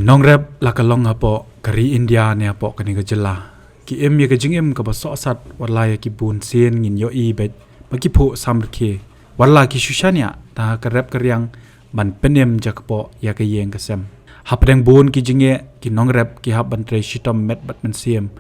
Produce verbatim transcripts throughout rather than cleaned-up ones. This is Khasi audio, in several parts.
Nongrep la ka long hapoh ka ri India ne hapoh kane ka jylla. Ki im ïa ka jingim kaba sohsat, wat la ïa ki bun sien ngin ïohi beit ba ki phuh samrkhie. Wat la ki shu shaniah da ka rep ka riang ban pynim jakpoh ïa ka ïing ka sem. Hapdeng bun ki jingeh, ki nongrep ki hap ban trei shitom met bad mynsiem.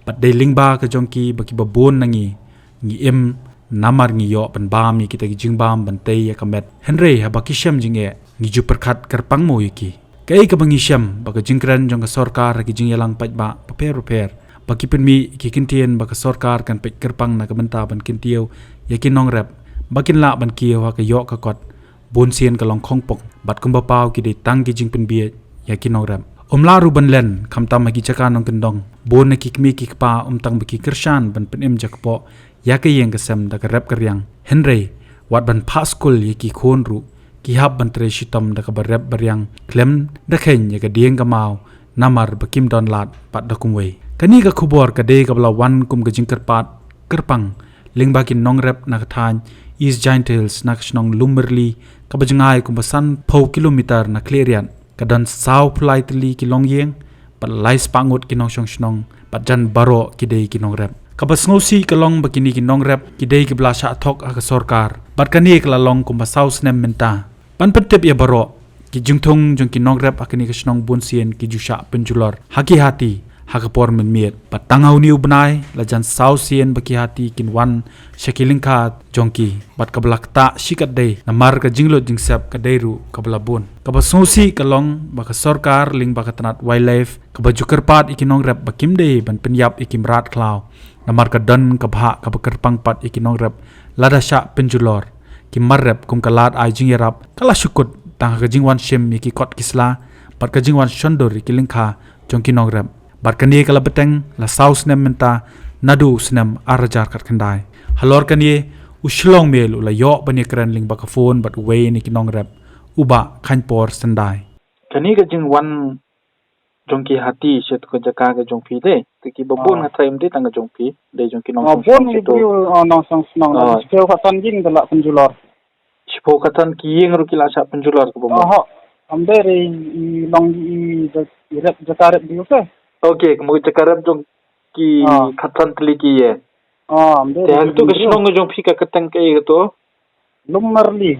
Bad dei lyngba ka jong ki ba kiba bun na ngi ngi im, namar ngi ïoh ban bam ïa kita ki jingbam ban tei ïa ka met. Hynrei haba ki shem jingeh, ngi ju pyrkhat kyrpang mo ïa ki? Kaei kaba ngi shem ba ka jingkren jong ka sorkar ha ki jingïalang paidbah bapher bapher, ba ki pynmih ïa ki kyntien ba ka sorkar kan peit kyrpang na ka bynta ban kyntiew ïa ki nongrep ba kin lah ban kiew ha ka ïoh ka kot, bun sien ka long khongpong, bad kumba paw ki dei tang ki jingpynbieit ïa ki nongrep. Um lah ruh ban len, khamtam ha ki jaka nongkyndong, bun na ki kmie ki kpa um tang ba ki kyrshan ban pynim jakpoh ïa ka ïing ka sem da ka rep ka riang. Hynrei wat ban phah skul ïa ki khun ruh, ki hap ban trei shitom da kaba rep ba riang khlem da kheiñ ïa ka dieng ka maw, namar ba kim don lad pat da kumwei. Kane ka khubor ka dei kaba la wan kum ka jingkyrpad kyrpang lyngba ki nongrep na ka thaiñ East Jaiñtia Hills, na ka shnong Lumyrli, kaba jngai kumba sanphew kilometer na Khliehriat. Ka don sawphew lai tylli ki longïing, bad lai spah ngut ki nongshong shnong, bad jan baroh ki dei ki nongrep. Kaba sngewsih ka long ba kine ki nongrep ki dei kiba la shah thok ha ka sorkar, bad kane ka la long kumba saw snem mynta. Ban pyntip ïa baroh, ki jingthung jong ki nongrep ha kane ka shnong bun sien ki ju shah pynjulor ha ki hati ha ka por mynmiet. Bad tang ha une u bnai la jan saw sien ba ki hati kin wan sha ki lyngkha jong ki, bad kaba la ktah shikatdei namar ka jinglut jingsep ka dei ruh kaba la bun. Kaba sngewsih ka long ba ka sorkar lyngba ka tnat Wildlife kaba ju kyrpad ïa ki nongrep ba kim dei ban pynïap ïa ki mrad khlaw, namar ka don ka bhah kaba kyrpang pat ïa ki nongrep lada shah pynjulor. Ki mar rep kum ka lad ai jingïarap ka la shu kut tang ha ka jingwan shim ïa ki kot ki sla bad ka jingwan shondur ïa ki lyngkha jong ki nongrep. Bad kane ka la bteng la saw snem mynta, naduh u snem ar hajar khatkhyndai. Halor kane, u Shlong Mail u la ïoh ban ïakren lyngba ka phone bad uwei na ki nongrep, u Bah Khaiñpor Syndai. Kane ka jingwan jong ki hati sha tu ka jaka ka jong phi dei, te kiba bun nga tharai ym dei tang ka jong phi, dei jong ki nongshong shnong sha tu. Bun ki briew, nongshong shnong, shiphew khatsan ïing da lah pynjulor. Shiphew khatsan ki ïing ruh ki la shah pynjulor kaba mut. Aha, ym dei re, i long i rep jaka rep dei u te. Okay, ka mut jaka rep jong ki khatsan tylli ki ïing. Te ha tu ka shnong ka jong phi ka kyrteng kaei ka tu? Lumyrli.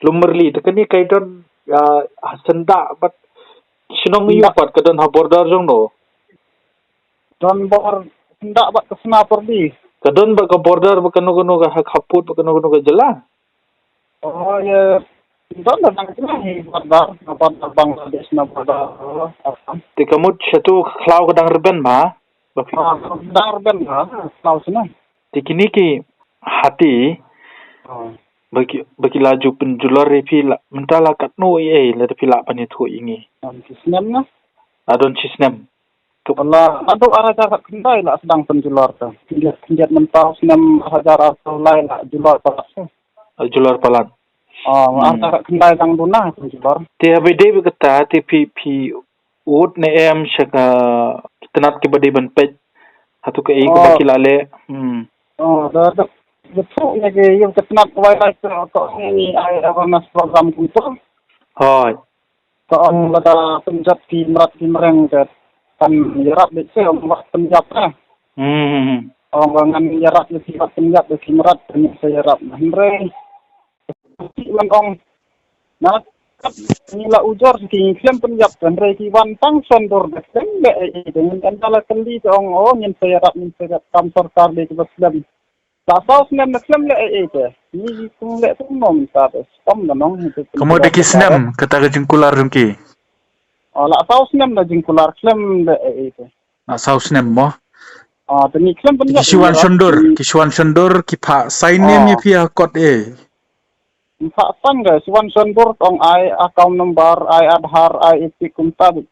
Lumyrli, te kane ka don ha syndah bad shnong ïa u pat, ka don ha border jong no? Don bor syndah bad ka Sonapyrdi. Ka don bad ka border bad kano kano ka ha khappud bad kano kano ka jylla? Oh ïa, don da dang jylla hi border, na border Bangladesh, na border Assam. Te ka mut sha tu ka khlaw ka dang rben ba? Dang rben ba khlaw sha ne. Te kine ki hati ba ki, ba ki la ju pynjulor ïa phi la mynta la katno ïa ei lada phi lah ban ïathuh ïa ngi? Don shi snem na. La don shi snem. Ka la naduh ar hajar khatkhyndai la sdang pynjulor ka. Khyndiat khyndiat mynta u snem ar hajar arphew lai la julor palat. Julor palat. Ar hajar khatkhyndai dang duna pynjulor. Te haba ïadei bad kata te phi, phi ud ne em sha ka tnat kiba dei ban peit hato kaei kaba ki la leh? Hmm. Oh, da da da phuh ïa ki ïa ka tnat Wildlife ka, ka ong ngi ai awareness program kumto. Hooid. Ka ong lada pynjot ki mrad ki mreng te kan ïarap beit se, ong wat pynïap eh. Hmm. Ong ba ngan ïarap ïa ki, wat pynïap ïa ki mrad te ngi sa ïarap, hynrei ki wan ong na kat ngi la ujor ki, ngi khlem pynïap, hynrei ki wan tang shondur, da khlem leh ei ei. Te ngin ynda la kylli te ong, oh ngin sa ïarap, ngin sa ïarap, kam sorkar dei kiba slem. La saw snem da khlem leh ei ei te. Ngi kum leh kumno mynta te, stom da nong. Ka mut da ki snem kata ka jingkular jong ki? Oh, la saw snem da jingkular, khlem leh ei ei te. La saw snem mo? Oh, te ngi khlem pynïap. Ki shu wan shondur, ki shu wan shondur, ki phah sign name ïa phi ha kot ei? Phah tang ka, shu wan shondur, ong ai account number, ai Aadhaar, ai EPIC kumta beit.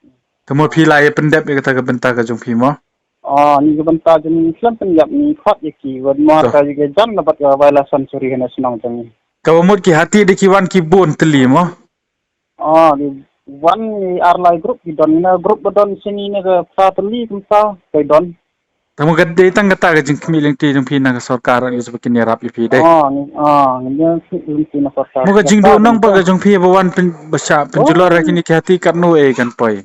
Te mo phi la ïa pyndep ïa kata ka bynta ka jong phi mo? Oh, ngi ka bynta jong ngi khlem pynïap, ngi khot ïa ki, wat mo ka ïa ka jan na bad ka violation suri hana shnong jong ngi. Kaba mut ki hati da ki wan ki bun tylli mo? Oh, ki wan ngi ar lai group ki don, na group ba don shini ne ka phra tylli kumta ka don. Tang ka dei tang kata ka jingkhmih lynti jong phi na ka sorkar, ngi shu ba kin ïarap ïa phi dei. Oh, ngi, oh, ngi ïa khmih lynti na sorkar. Mo ka jingduh nong ba ka jong phi ba wan pyn, ba shah pynjulor ïa kine ki hati katno ei kan poi?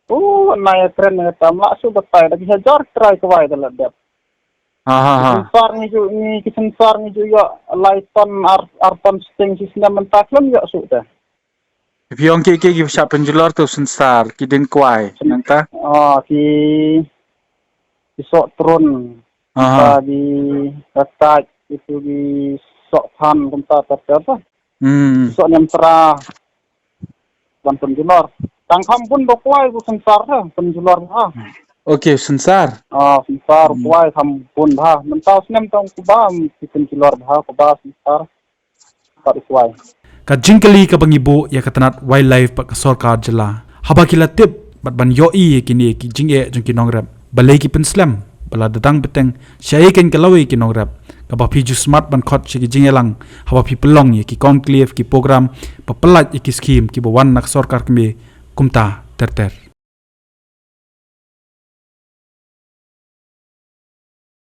U nai kren ne tam la su batai da ki hajar trai kwai da la dep. Ha ha ha. Sensar ngi ju ngi ki sensar ngi ju yo lai ton ar ar ton sting si snem menta klem yo su te. Phi ong ki ki ki sha penjulor tu sensar ki din kwai nenta. Ah ki ki sok trun. Aha. Kita di rataj itu di sok pan kumta ter ter tu. Hmm. Sok nyam tra. Ban penjulor. Tang kham bun ba kwai bu sensar ha, penjulor ha. Okay, sensar. Ah, sensar kwai kham bun ba. Mentau snem tang ku ba, ki penjulor ba, ku ba sensar. Pat kwai. Ka jingkylli kaba ngi buh ïa ka tnat wildlife bad ka sorkar jylla. Haba ki la tip bad ban ïohi ïa kine ki jingeh jong ki nongrep. Balei ki pynslem ba la dang bteng sha ïa kein ka lawei ki nongrep. Kaba phi ju smat ban khot sha ki jingïalang haba phi pynlong ïa ki conclave ki program ba pyllait ïa ki skim kiba wan na ka sorkar kmie kumta ter ter.